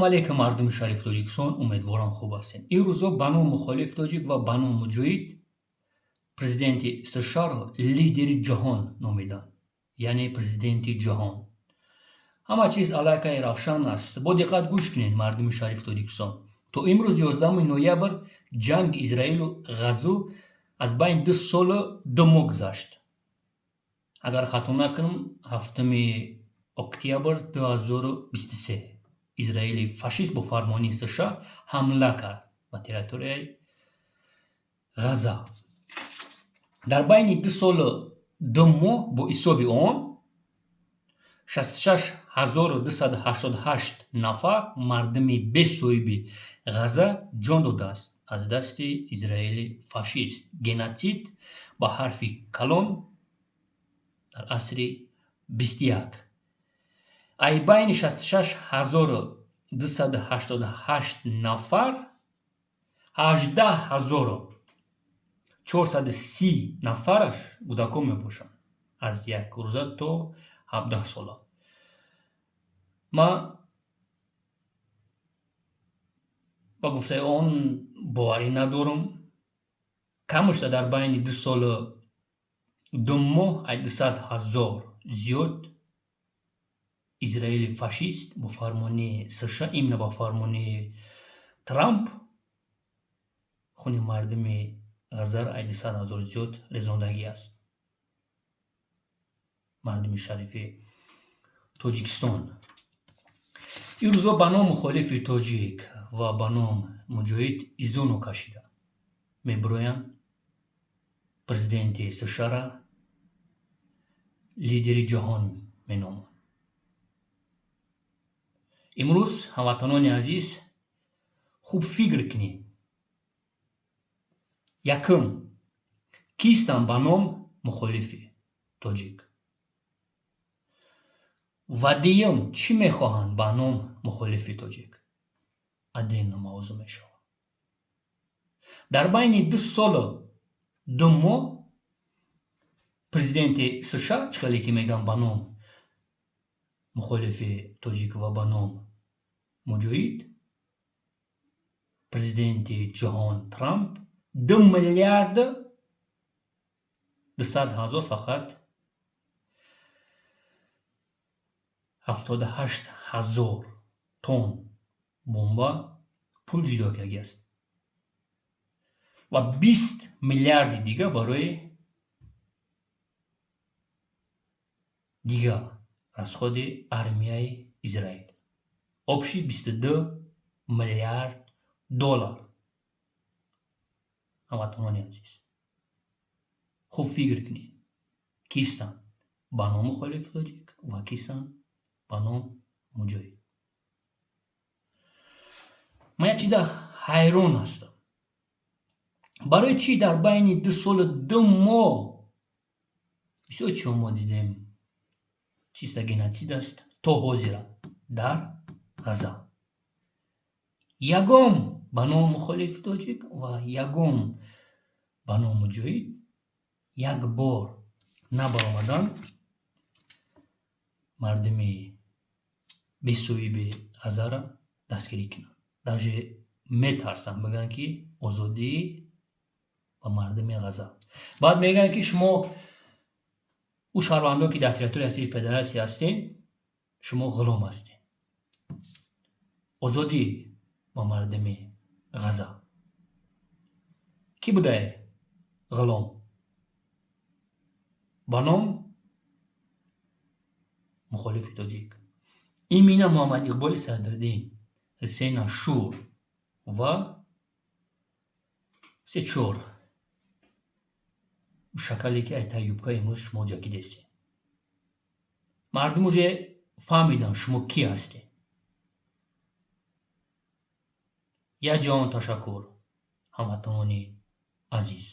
Алейкум, мардуми шариф Тоҷикистон, умедворам, хуб ҳастед. Ин рӯзо ба ном мухолиф тоҷик ва ба ном Муҷоҳид президенти СШАро лидери ҷаҳон номиданд, яъне президенти ҷаҳон. Ҳама чиз аллакай равшан аст. Бо диққат гӯш кунед, мардуми шариф Тоҷикистон. То имрӯз, 11 ноябр, ҷанги Израилу Ғазу аз байни 2 солу 2 моҳ гузашт. Агар хато накунам, 7 октябр 2023 Израили фашист бо фармони США ҳамла кард ба территорияи Ғаза. Дар байни 2 солу 2 моҳ бо ҳисоби он 66 288 нафар мардуми бесоҳиби Ғаза ҷон додааст аз дасти Израили фашист. Геноцид ба ҳарфи калон дар асри 21. Ай байни 66 288 нафар 18 430 нафараш кӯдакон мебошанд, аз 1 рӯза то 17 сола. Ман ба гуфтаи он боварӣ надорам. Камушта дар байни 2 солу 2 моҳ ай 200 000 зиёд Израили фашист бо фармони США, именно ба фармони Трамп, хуни мардуми Ғазаро ай 200 000 зиёд резондагӣ аст. Мардуми шарифи Тоҷикистон, ин рӯзо ба ном мухолифи тоҷик ва ба ном Муҷоҳид изоно кашида мебироянд, президенти СШАра лидери ҷаҳон меноманд. Имрӯз, ҳамватанони азиз, хуб фикр кунед. Якум, кистанд ба ном мухолифи тоҷик? Ва дуюм, чӣ мехоҳанд ба ном мухолифи тоҷик? Отдельно мавзӯъ мешавад. Дар байни 2 солу 2 моҳ президенти США, чӣ хеле ки мегӯям, ба ном мухолифи тоҷик ва ба ном Муҷоҳид президенти ҷаҳон Трамп 2 миллиарду 200 000, фақат 78 000 тонн бомба пул ҷудо кардагиаст ва 20 миллиарди дига барои дига расходи армияи Израил. Общий 22 миллиард доллар. Ҳамватанони азиз, хуб фикр кунед, кистанд ба ном мухолифи тоҷик ва кистанд ба ном Муҷоҳид. Ман як чиза ҳайрон ҳастам: барои чӣ дар байни 2 солу 2 моҳ бисёр чиҳо мо дидем, чиста геноцид аст то ҳозира дар Ғаза, ягон ба ном мухолифи тоҷик ва ягон ба ном Муҷоҳид як бор набаромаданд мардуми бесоҳиби Ғазаро дастгирӣ кунанд? Даже метарсанд бигӯянд, ки озодӣ ба мардуми Ғаза. Баъд мегӯянд, ки шумо, ӯ шаҳрвандон, ки дар территорияи Россияи Федератсия ҳастед, шумо ғулом ҳастед. Озодӣ ба мардуми Ғаза! Кӣ будае ғулом? Ба ном мухолифи тоҷик, именно Муҳаммад Иқболи Садриддин, Ҳусейн Ашур ва се чор шакале, ки ай таи юбка имрӯз шумо ҷакидесед. Мардум уже фаҳмиданд, шумо кӣ ҳастед. Як ҷаҳон ташаккур, ҳамватанони азиз.